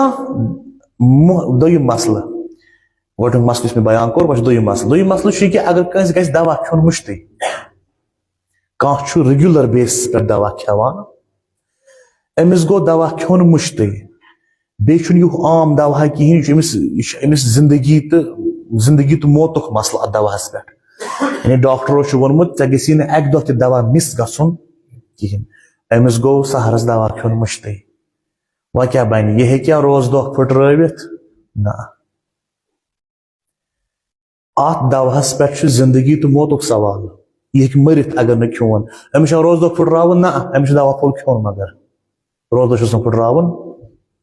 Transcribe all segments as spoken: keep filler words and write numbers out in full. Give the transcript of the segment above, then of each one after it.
کانٛہہ مُ-، دوٚیِم مسلہٕ، گۄڈٕنیُک مسلہٕ یُس مےٚ بیان کوٚر، وۄنۍ چھُ دوٚیِم مسلہٕ۔ دوٚیِم مسلہٕ چھُ یہِ کہِ اگر کٲنٛسہِ گژھِ دوا کھیوٚن مُشتٕے، کانٛہہ چھُ ریگولر بیسس پٮ۪ٹھ دوا کھٮ۪وان، أمِس گوٚو دوا کھیوٚن مُشتٕے، بیٚیہِ چھُنہٕ یُہ عام دوا کِہیٖنۍ، یہِ چھُ أمِس، یہِ چھُ أمِس زندگی تہٕ، زندگی تہٕ موتُک مسلہٕ اتھ دواہس پٮ۪ٹھ۔ یعنی ڈاکٹرو چھُ ووٚنمُت، ژےٚ گژھی نہٕ اکہِ دۄہ تہِ دوا مِس گژھُن کِہیٖنۍ۔ أمِس گوٚو سحرس دوا کھیوٚن مُشتٕے۔ وۄنۍ کیٛاہ بنہِ؟ یہِ ہیٚکیٛاہ روزٕ دۄہ پھٕٹرٲوِتھ؟ نہ۔ اتھ دواہس پٮ۪ٹھ چھُ زندگی تہٕ موتُک سوال۔ یہِ ہیٚکہِ مٔرِتھ اگر نہٕ کھیوٚن۔ أمِس چھا روزٕ دۄہ پھٕٹراوُن؟ نہ، أمِس چھُ دوا پھوٚل کھیوٚن مگر۔ روزٕ دۄہ چھُس نہٕ پھٕٹراوُن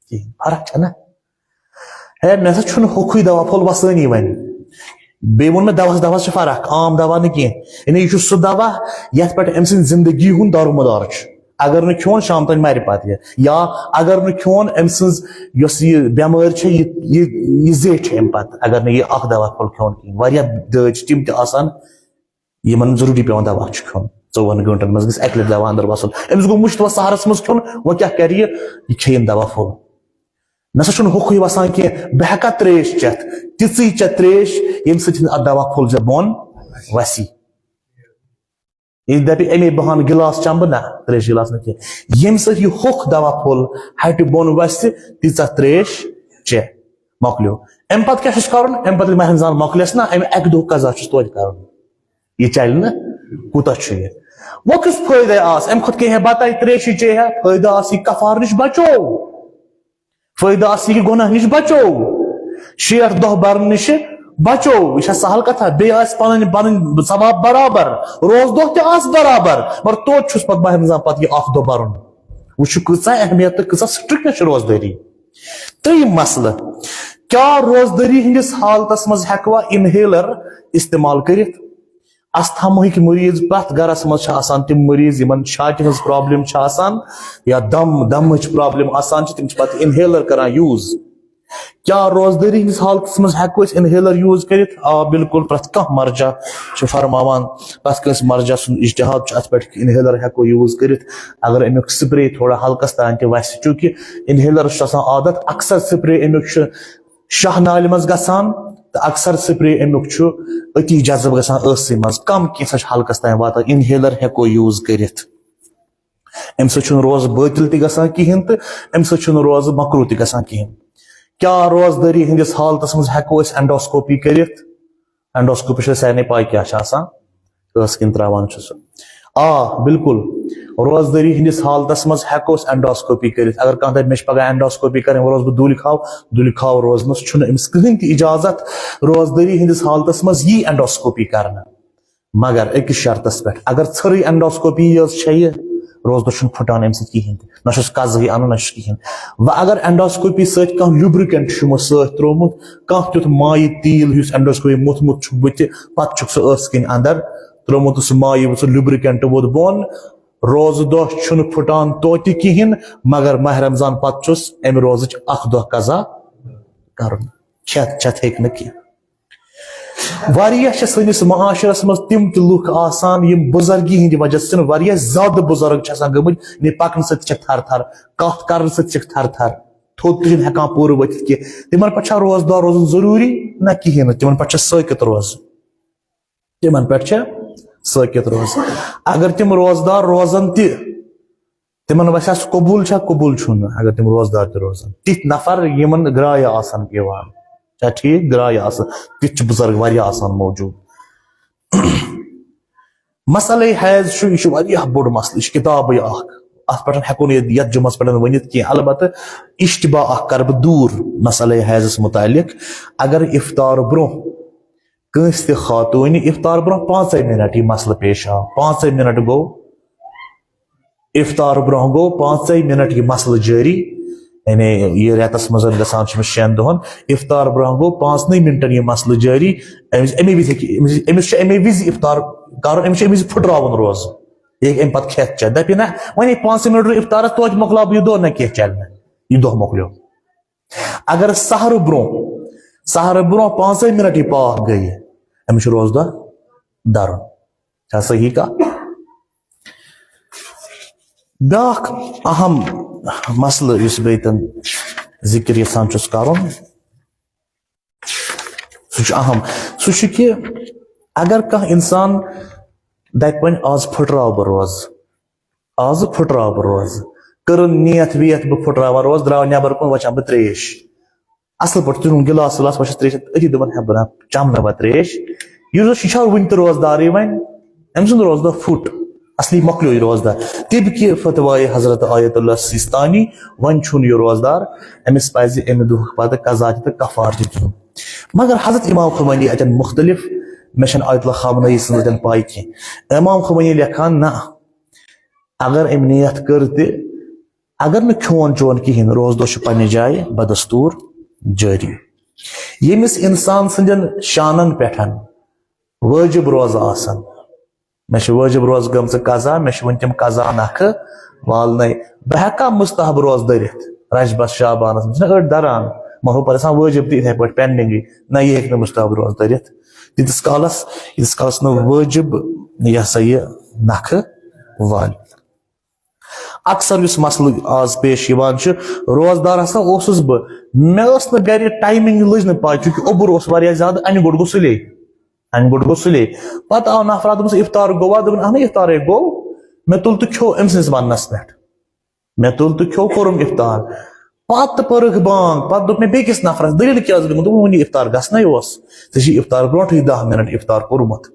کِہیٖنۍ۔ فرق چھےٚ نہ؟ ہے، مےٚ سا چھُنہٕ ہوٚکھُے دوا پھوٚل وسٲنی وۄنۍ۔ بیٚیہِ ووٚن مےٚ، دواہس، دواہس چھِ فرق، عام دوا نہٕ کینٛہہ۔ یعنی یہِ چھُ سُہ دوا یتھ پٮ۪ٹھ أمۍ سٕنٛدِ زندگی ہُنٛد دارمدار چھُ۔ اگر نہٕ کھیوٚن، شام تام مرِ پتہٕ یہِ۔ یا اگر نہٕ کھیوٚن، أمۍ سٕنٛز یۄس یہِ بٮ۪مٲرۍ چھےٚ، یہِ، یہِ، یہِ زیٹھِ أمۍ پتہٕ، اگر نہٕ یہِ اکھ دوا پھوٚل کھیوٚن کِہیٖنۍ۔ واریاہ دٲدۍ چھِ تِم تہِ آسان، یِمن ضروٗری پٮ۪وان دوا چھُ کھیوٚن۔ ژوٚوُہن گٲنٛٹن منٛز گژھِ اکہِ لٹہِ دوا اندر وسُن۔ أمِس گوٚو مُشت وۄنۍ سحرس منٛز کھیوٚن، وۄنۍ کیٛاہ کرِ یہِ؟ یہِ کھیٚیِن دوا پھوٚل۔ مےٚ سا چھُنہٕ ہوٚکھُے وسان کینٛہہ، بہٕ ہٮ۪کا تریش چٮ۪تھ، تِژٕے چےٚ تریش، ییٚمہِ سۭتۍ نہٕ اتھ دوا پھوٚل ژےٚ بۄن وسی؟ ییٚلہِ دپہِ، اَمے بہانہٕ گِلاس چمہٕ بہٕ، نہ، تریشہِ گِلاس نہٕ کینٛہہ۔ ییٚمہِ سۭتۍ یہِ ہوٚکھ دوا پھوٚل ہٹہِ بۄن وسہِ، تیٖژاہ تریش چےٚ۔ مۄکلیو۔ اَمہِ پتہٕ کیٛاہ چھُس کرُن؟ اَمہِ پتہٕ ییٚلہِ ماہِ رمضان مۄکلٮ۪س نہ، اَمہِ اَکہِ دۄہ قضا چھُس توتہِ کرُن۔ یہِ چلہِ نہٕ، کوٗتاہ چھُ یہِ؟ وۄنۍ کُس فٲیدٕ آس؟ اَمہِ کھۄتہٕ کیٛاہ ہے بتاے تریشی چے ہے؟ فٲیدٕ آس یہِ کفارٕ نِش بچو۔ فٲیدٕ آسہِ یہِ کہِ گۄناہ نِش بچو، شیٹھ دۄہ برنہٕ نِش بچو۔ یہِ چھا سہل کتھا؟ بیٚیہِ آسہِ پنٕنۍ، پنٕنۍ ثواب برابر، روزٕ دۄہ تہِ آسہِ برابر، مگر توتہِ چھُس پتہٕ ماہِ رمضان پتہٕ یہِ اکھ دۄہ برُن۔ وٕچھِو، کۭژاہ اہمیت تہٕ کۭژاہ سٹرکٹنس چھِ روزدٲری۔ ترٛیٚیِم مسلہٕ، کیٛاہ روزدٲری ہٕنٛدِس حالتس منٛز ہٮ۪کوا inhaler استعمال کٔرِتھ؟ استھمہٕکۍ مریض، پرٛٮ۪تھ گرس منٛز چھِ آسان تِم مریض یِمن چھاتہِ ہٕنٛز problem چھِ آسان یا دم، دمٕچ problem آسان چھِ، تِم چھِ پتہٕ inhaler کران use۔ کیٛاہ روزدٲری ہٕنٛدِس حالتس منٛز ہٮ۪کو أسۍ inhaler use کٔرِتھ؟ آ، بالکل، پرٛٮ۪تھ کانٛہہ مرجع چھُ فرماوان، پرٛٮ۪تھ کٲنٛسہِ مرجع سُنٛد اجتہاد چھُ اتھ پٮ۪ٹھ کہِ inhaler ہٮ۪کو use کٔرِتھ۔ اگر امیُک spray تھوڑا ہلکس تام تہِ وسہِ، چونکہ inhalerس چھُ آسان عادت اکثر spray امیُک چھُ شاہ نالہِ منٛز گژھان، تہٕ اکثر spray امیُک چھُ أتی جذب گژھان ٲسٕے منٛز، کم کینٛژھا چھُ حلقس تام واتان، inhaler ہٮ۪کو use کٔرِتھ۔ امہِ سۭتۍ چھُنہٕ روزٕ بٲطِل تہِ گژھان کِہیٖنۍ تہٕ امہِ سۭتۍ چھُنہٕ روزٕ مکروہ تہِ گژھان کِہیٖنۍ۔ کیٛاہ روزدٲری ہٕنٛدِس حالتس منٛز ہٮ۪کو أسۍ endoscopy کٔرِتھ؟ Endoscopy چھِ سارنٕے پاے کیٛاہ چھِ آسان۔ ٲس کِنۍ ترٛاوان چھُ سُہ۔ آ، بالکل۔ روزدٲری ہٕنٛدِس حالتس منٛز ہٮ۪کو أسۍ endoscopy کٔرِتھ۔ اگر کانٛہہ دَپہِ، "مےٚ چھِ پگاہ endoscopy کَرٕنۍ، وۄنۍ روزٕ بہٕ دُلہِ کھاو"، دُلہِ کھاو روزنَس چھُنہٕ أمِس کٕہٕنۍ تہِ اجازت۔ روزدٲری ہٕنٛدِس حالتس منٛز یی endoscopy کرنہٕ، مگر أکِس شرطس پٮ۪ٹھ، اگر ژھٔرٕے endoscopy یٲژ چھےٚ یہِ، روزٕ دۄہ چھُنہٕ پھُٹان اَمہِ سۭتۍ کِہیٖنۍ تہِ، نہ چھُس قضہٕے اَنُن، نہ چھُس کِہیٖنۍ۔ وۄنۍ اگر endoscopy سۭتۍ کانٛہہ lubricant چھُ یِمو سۭتۍ ترٛوومُت، کانٛہہ تیُتھ مایہِ تیٖل یُس endoscopy موٚتھمُت چھُکھ بہٕ تہِ، پتہٕ چھُکھ سُہ ٲسہٕ کِنۍ اندر ترٛوومُت، سُہ مایہِ، سُہ lubricant ووت بۄن، روزٕ دۄہ چھُنہٕ پھُٹان توتہِ کِہیٖنۍ، مگر ماہِ رمضان پتہٕ چھُس اَمہِ روزٕچ اکھ دۄہ قضا کرُن۔ کھٮ۪تھ چٮ۪تھ ہیٚکہِ نہٕ کینٛہہ۔ واریاہ چھِ سٲنِس معاشرس منٛز تِم تہِ لُکھ آسان، یِم بُزرگی ہٕنٛدِ وجہ سۭتۍ، واریاہ زیادٕ بُزرگ چھِ آسان گٔمٕتۍ، یعنی پکنہٕ سۭتۍ چھِ تھر تھر، کتھ کرنہٕ سۭتۍ چھِ تھر تھر، تھوٚد تہِ چھِنہٕ ہٮ۪کان پوٗرٕ ؤتھِتھ کینٛہہ۔ تِمن پٮ۪ٹھ چھا روزٕ دار روزُن ضروٗری؟ نہ، کِہیٖنۍ نہٕ، تِمن پٮ۪ٹھ چھِ سٲکِت روزٕ۔ تِمن پٮ۪ٹھ چھِ سٲکِت روزٕ۔ اگر تِم روزدار روزن تہِ، تِمن وَسہِ سُہ قبوٗل چھا، قبوٗل چھُنہٕ، اگر تِم روزدار تہِ روزن۔ تِتھۍ نفر یِمن گرٛایہِ آسن یِوان، چھا ٹھیٖک؟ گرٛایہِ آسن، تِتھۍ چھِ بُزرگ واریاہ آسان موجوٗد۔ مسئلے حیض چھُ، یہِ چھُ واریاہ بوٚڑ مسئلہٕ، یہِ چھِ کِتابٕے اکھ، اتھ پٮ۪ٹھ ہٮ۪کو نہٕ یتھ، یتھ جُمعس پٮ۪ٹھ ؤنِتھ کینٛہہ۔ البتہ اشتباہ اکھ کرٕ بہٕ دوٗر مسئلے حیضس متعلق۔ اگر افطار برونٛہہ کٲنٛسہِ تہِ خاتوٗنہِ افطار برونٛہہ پانٛژے منٹ یہِ مسلہٕ پیش آو، پانٛژے منٹ گوٚو، افطار برونٛہہ گوٚو پانٛژے منٹ یہِ مسلہٕ جٲری، یعنی یہِ رٮ۪تس منٛز گژھان چھُ أمِس شٮ۪ن دۄہن، افطار برونٛہہ گوٚو پانٛژنٕے منٹن یہِ مسلہٕ جٲری۔ أمِس، اَمے وِزِ ہیٚکہِ، أمِس، أمِس چھُ اَمے وِزِ افطار کرُن، أمِس چھُ اَمے وِزِ پھُٹراوُن روزٕ، یہِ ہیٚکہِ اَمہِ پتہٕ کھٮ۪تھ چٮ۪تھ، دپہِ نہ، وۄنۍ پانٛژے منٹ روٗد افطارس، توتہِ مۄکلاو بہٕ یہِ دۄہ، نہ کینٛہہ چلہِ نہٕ، یہِ دۄہ مۄکلیو۔ اگر سحرٕ برونٛہہ، سحرٕ برونٛہہ پانٛژے منٹ یہِ پاکھ گٔیہِ، أمِس چھُ روزٕ دۄہ درُن۔ چھا صحیح کتھ؟ بیٛاکھ اہم مسلہٕ یُس بہٕ ییٚتٮ۪ن ذِکِر یَژھان چھُس کَرُن، سُہ چھُ اہم۔ سُہ چھُ کہِ اگر کانٛہہ اِنسان دَپہِ وۄنۍ آز پھٕٹراو بہٕ روزٕ، آز پھٕٹراو بہٕ روزٕ، کٔرٕن نیت ویت بہٕ پھٕٹراوان روزٕ، درٛاو نٮ۪بر کُن وۄنۍ چَمہٕ بہٕ ترٛیش، اَصٕل پٲٹھۍ تُلُن گِلاس وِلاس، وۄنۍ چھُس ترٛیش أتی دَپان ہے بہٕ نہ چَمہٕ نہٕ وۄنۍ ترٛیش۔ یُس زَن یہِ چھا وُنہِ تہِ روزدارٕے وۄنۍ، أمۍ سُنٛد روزدار پھُٹ، اصلی مۄکلیو یہِ روزدار۔ طب کہِ فتوایہِ حضرت آیت اللہ سیستانی، وۄنۍ چھُنہٕ یہِ روزدار، أمِس پَزِ اَمہِ دۄہُک پَتہٕ قضا تہِ تہٕ کفار تہِ دیُن۔ مگر حضرت امام خمینی اَتٮ۪ن مُختلف، مےٚ چھَنہٕ آیت اللہ خامنہ ای سٕنٛز اَتٮ۪ن پَے کینٛہہ۔ امام خمینی لیکھان نہ، اگر أمۍ نیت کٔر تہِ، اگر نہٕ کھیوٚن چیوٚن کِہیٖنۍ، روزٕ دۄہ چھُ پننہِ جایہِ بدستور جٲری۔ ییٚمِس اِنسان سٕنٛدٮ۪ن شانن پٮ۪ٹھ واجب روزٕ آسان، مےٚ چھِ وٲجِب روزٕ گٔمژٕ قضا، مےٚ چھِ وۄنۍ تِم قضا نکھٕ والنَے۔ بہٕ ہٮ۪کا مُستحب روزٕ دٔرِتھ رجبس شعبانس منٛز؟ چھِنہ أڑۍ دَران، مگر ہُپٲرۍ آسان وٲجِب تہِ یِتھَے پٲٹھۍ پینڈِنگٕے۔ نہ، یہِ ہیٚکہِ نہٕ مُستحب روزٕ دٔرِتھ تیٖتِس کالس، ییٖتِس کالس نہٕ وٲجِب، یہِ ہسا یہِ نکھٕ والہِ۔ اکثر یُس مسلہٕ آز پیش یِوان چھُ، روزدار ہسا اوسُس بہٕ، مےٚ ٲس نہٕ گرِ ٹایمنگ لٔج نہٕ پاے، چونکہ اوٚبُر اوس واریاہ زیادٕ، انہِ گوٚٹ گوٚو سُلے۔ انہِ گوٚٹ گوٚو سُلے۔ پتہٕ آو نفرا، دوٚپمَس، "افطار گوٚوا؟" دوٚپُن، "اہنُو، افطارے گوٚو۔" مےٚ تُل تہٕ کھیوٚو أمۍ سٕنٛدِس وننس پٮ۪ٹھ۔ مےٚ تُل تہٕ کھیوٚو، کوٚرُم افطار۔ پتہٕ پٔرٕکھ بانگ، پتہٕ دوٚپ مےٚ بیٚکِس نفرس، "دٔلیٖل کیٛاہ ٲس گٔمٕژ؟" دوٚپُن، "وُنہِ افطار گژھنَے اوس، ژےٚ چھِ افطار برونٛٹھٕے دَہ منٹ افطار کوٚرمُت۔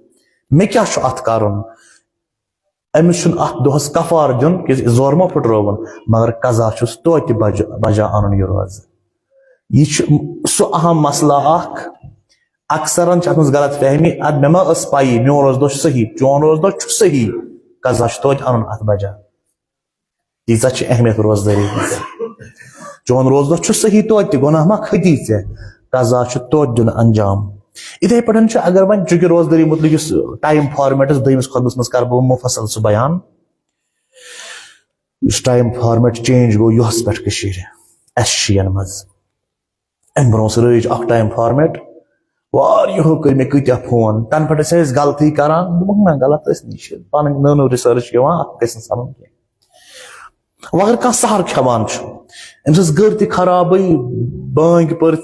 مےٚ کیٛاہ چھُ اتھ کرُن؟" أمِس چھُنہٕ اتھ دۄہس کفار دیُن، کیازِ زورٕ ما پھُٹرٲوُن، مگر قضا چھُس توتہِ بجا، بجا انُن یہِ روزٕ۔ یہِ چھُ سُہ اہم مسلہٕ اکھ، اکثرن چھِ اتھ منٛز غلط فہمی، ادٕ مےٚ ما ٲس پَیی، میون روزٕ دۄہ چھُ صحیح، چون روزٕ دۄہ چھُ صحیح، قضا چھُ توتہِ انُن اتھ بجا۔ تیٖژاہ چھِ اہمیت روزدٲری ہٕنٛز۔ چون روزٕ دۄہ چھُ صحیح توتہِ، گۄناہ ما کھٔتی ژےٚ؟ قضا چھُ توتہِ دیُن انجام۔ یِتھے پٲٹھۍ چھُ، اگر وۄنۍ چونکہ روزدٲری مُتعلق یُس ٹایم فارمیٹ، دوٚیمِس خطبس منٛز کرٕ بہٕ مُفصل سُہ بیان۔ یُس ٹایم فارمیٹ چینج گوٚو یُہس پٮ۪ٹھ کٔشیٖرِ، اَسہِ شِیَن منٛز۔ امہِ برونٛہہ ٲس رٲج اکھ ٹایم فارمیٹ، واریاہو کٔرۍ مےٚ کۭتیاہ فون، تَنہٕ پٮ۪ٹھ ٲسۍ أسۍ غلطی کران۔ دوٚپُکھ، نہ، غلط ٲسۍ نہٕ، یہِ چھِ پَنٕنۍ نٔو نٔو ریسرچ یِوان، اَتھ گژھِ نہٕ سَنُن کینٛہہ۔ وۄنۍ اگر کانٛہہ سحر کھٮ۪وان چھُ، أمِس ٲس گٔر تہِ خرابٕے، بانٛگہِ پٔر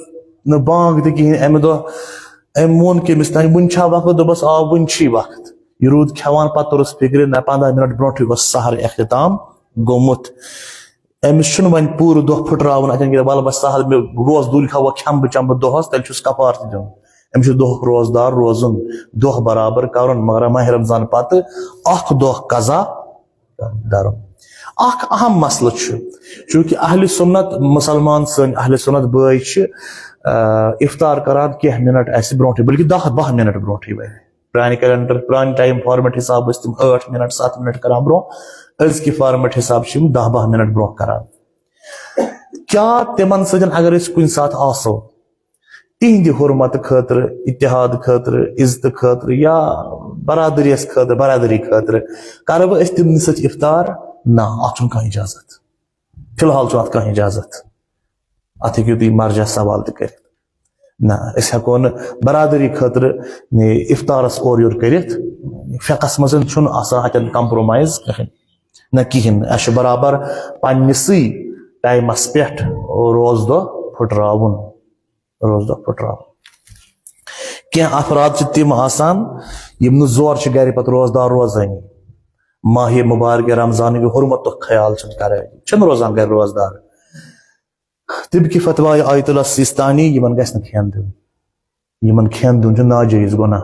نہٕ بانٛگ تہِ کِہیٖنۍ اَمہِ دۄہ۔ أمۍ ووٚن کہِ أمِس تام، "وُنہِ چھا وقت؟" دوٚپُس، "آ، وُنہِ چھی وقت۔" یہِ روٗد کھٮ۪وان، پَتہٕ توٚرُس فِکرِ، نہ، پنٛداہ مِنٹ برونٛٹھٕے اوس سحر اختتام گوٚمُت۔ أمِس چھُنہٕ وۄنۍ پوٗرٕ دۄہ پھٕٹراوُن اَتٮ۪ن کینٛہہ، وَلہٕ بس سہل، مےٚ روزٕ دُلہِ کھا وۄنۍ کھٮ۪مہٕ بہٕ چٮ۪مہٕ بہٕ دۄہَس، تیٚلہِ چھُس کفارٕ تہِ دیُن۔ أمِس چھُ دۄہ روزدار روزُن، دۄہ برابر کَرُن، مگر ماہِ رمضان پتہٕ اَکھ دۄہ قضا دَرُن۔ اَکھ اہم مسلہٕ چھُ، چوٗنٛکہِ اہلِ سُنت مُسلمان، سٲنۍ اہلِ سُنت بٲے چھِ، آ، افطار کران کینٛہہ مِنٹ اَسہِ برونٛٹھٕے، بلکہِ دَہ باہ مِنٹ برونٛٹھٕے وۄنۍ۔ پرانہِ کیلنڈر، پرانہِ ٹایم فارمیٹ حساب ٲسۍ تِم ٲٹھ مِنٹ، ستھ مِنٹ کران برونٛہہ۔ أزکہِ فارمیٹ حساب چھِ یِم دَہ باہ مِنٹ برونٛہہ کران۔ کیٛاہ تِمن سۭتۍ اگر أسۍ کُنہِ ساتہٕ آسو، تِہنٛدِ حرمت خٲطرٕ، اتحاد خٲطرٕ، عزتہٕ خٲطرٕ یا برادریس خٲطرٕ، برادری خٲطرٕ، کرو أسۍ تِمنٕے سۭتۍ افطار؟ نہ، اتھ چھُنہٕ کانٛہہ اجازت۔ فی الحال چھُ اتھ کانٛہہ اجازت۔ اتھ ہیٚکِو تُہۍ مرجع سوال تہِ کٔرِتھ۔ نہ، أسۍ ہٮ۪کو نہٕ برادری خٲطرٕ، نے، افطارس اورٕ یورٕ کٔرِتھ۔ فقہس منٛز چھُنہٕ آسان اتٮ۪ن compromise کٕہٕنۍ نہ کِہیٖنۍ۔ اَسہِ چھُ برابر پننِسٕے ٹایمس پٮ۪ٹھ روزٕ دۄہ پھٕٹراوُن، روزٕ دۄہ پھٕٹراوُن۔ کینٛہہ افراد چھِ تِم آسان، یِم نہٕ زورٕ چھِ گرِ پتہٕ روزدار روزٲنی، ماہِ مبارک رمضانٕکۍ حرمتُک خیال چھِنہٕ کرٲنی، چھِنہٕ روزان گرِ روزدار۔ طب کہِ فتویٰ آیت اللہ سیستانی، یِمن گژھِ نہٕ کھٮ۪ن دیُن۔ یِمن کھٮ۪ن دیُن چھُ ناجٲیز گۄناہ۔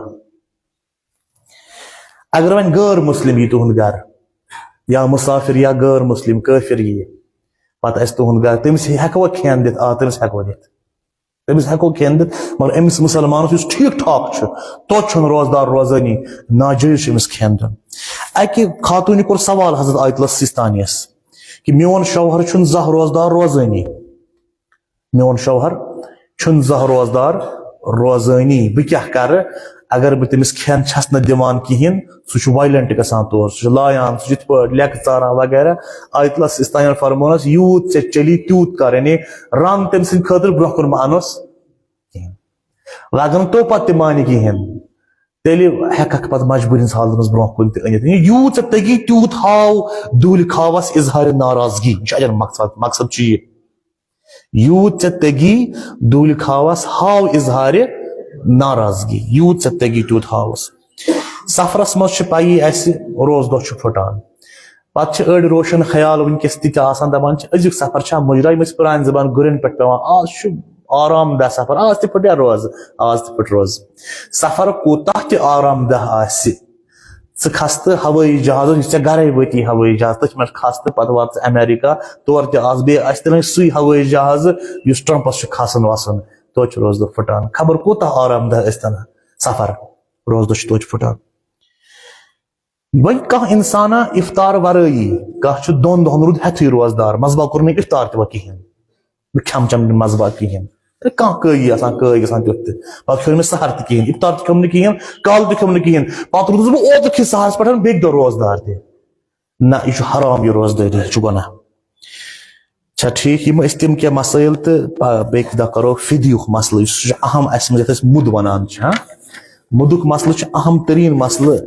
اگر وۄنۍ غٲر مسلم یی تُہُنٛد گرٕ یا مسافر یا غٲر مسلم کٲفر یی پتہٕ اَسہِ تُہُنٛد گرٕ، تٔمِس ہٮ۪کوا کھٮ۪ن دِتھ؟ آ، تٔمِس ہٮ۪کو دِتھ۔ تٔمِس ہٮ۪کو کھٮ۪ن دِتھ، مگر أمِس مسلمانس یُس ٹھیٖک ٹھاک چھُ، توتہِ چھُنہٕ روزدار روزٲنی، ناجٲیز چھُ أمِس کھٮ۪ن دیُن۔ اَکہِ خاتوٗنہِ کوٚر سوال حضرت آیت اللہ سیستانیَس کہِ میون شوہر چھُنہٕ زانٛہہ روزدار روزٲنی۔ میون شوہر چھُنہٕ زانٛہہ روزدار روزٲنی، بہٕ کیٛاہ کرٕ؟ اگر بہٕ تٔمِس کھٮ۪ن چھَس نہٕ دِوان کِہیٖنۍ، سُہ چھُ violent گژھان تورٕ، سُہ چھُ لایان، سُہ چھُ یِتھ پٲٹھۍ لیٚکہٕ ژاران وغیرہ۔ آیت اللہ سیستانیَن فرمونَس، یوٗت ژےٚ چلی تیوٗت کر، یعنی رنگ تٔمۍ سٕنٛدِ خٲطرٕ برونٛہہ کُن مہ اَنُس کِہیٖنۍ۔ وۄنۍ اگر نہٕ توپت تہِ مانہِ کِہیٖنۍ، تیٚلہِ ہٮ۪ککھ پتہٕ مجبوٗری ہٕنٛز حالتہِ منٛز برونٛہہ کُن تہِ أنِتھ۔ یعنی یوٗت ژےٚ تگی تیوٗت ہاو دُلہِ کھاوس اظہار ناراضگی، یہِ چھُ اَتٮ۪ن مقصد، مقصد چھُ یہِ۔ یوٗت ژےٚ تگی، دوٗلہِ کھاوس ہاو اظہارِ ناراضگی، یوٗت ژےٚ تگی تیوٗت ہاوس۔ سفرس منٛز چھِ پیی اسہِ، روزٕ دۄہ چھُ پھُٹان۔ پتہٕ چھِ أڑۍ روشن خیال وٕنکیٚس تہِ تہِ آسان، دپان چھِ، أزیُک سفر چھا مُجرا، یِم ٲسۍ پرانہِ زبان گُرٮ۪ن پٮ۪ٹھ پٮ۪وان، آز چھُ آرام دہ سفر، آز تہِ پھُٹیا روزٕ، آز تہِ پھُٹ روزٕ۔ سفر کوٗتاہ تہِ آرام دہ آسہِ، ژٕ کھس تہٕ ہوٲیی جہازس، یُس ژےٚ گرے وٲتی ہوٲیی جہاز، تٔتھۍ منٛز کھس تہٕ پتہٕ وات ژٕ امریکہ، تورٕ تہِ آس بیٚیہِ آسہِ تہِ نہٕ سُے ہوٲیی جہاز یُس ٹرمپس چھُ کھسان وسان، توتہِ چھُ روزٕ دۄہ پھُٹان۔ خبر کوٗتاہ آرام دہ ٲسۍ تن سفر، روزٕ دۄہ چھُ توتہِ پھُٹان۔ وۄنۍ کانٛہہ انسانا افطار ورٲیی، کانٛہہ چھُ دۄن دۄہن روٗد ہٮ۪تھٕے روزدار، منٛزباگ کوٚر نہٕ افطار تہِ وۄنۍ کِہیٖنۍ، نہٕ کھٮ۪م چٮ۪م نہٕ منٛزباگ کِہیٖنۍ۔ ہے، کانٛہہ قٲیی آسان، قٲیی گژھان تیُتھ تہِ۔ پتہٕ کھیوٚو نہٕ سحر تہِ کِہیٖنۍ، افطار تہِ کھیوٚم نہٕ کِہیٖنۍ، کالہٕ تہِ کھیوٚم نہٕ کِہیٖنۍ۔ پتہٕ روٗدُس بہٕ اوترٕ کِتھ سحرس پٮ۪ٹھ بیٚکہِ دۄہ روزدار تہِ۔ نہ، یہِ چھُ حرام، یہِ روزدٲری چھُ گۄناہ۔ چھا ٹھیٖک؟ یِم ٲسۍ تِم کینٛہہ مسٲیل تہٕ، آ، بیٚکہِ دۄہ کرو فدیُک مسلہٕ، یُس چھُ اہم اَسہِ منٛز، یَتھ أسۍ مُد وَنان چھِ، ہاں؟ مُدُک مسلہٕ چھُ اہم تریٖن مسلہٕ،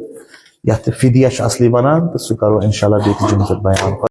یَتھ فدیہ چھُ اصلی وَنان، تہٕ سُہ کرو انشاءاللہ بیٚکہِ جمعہ بیان۔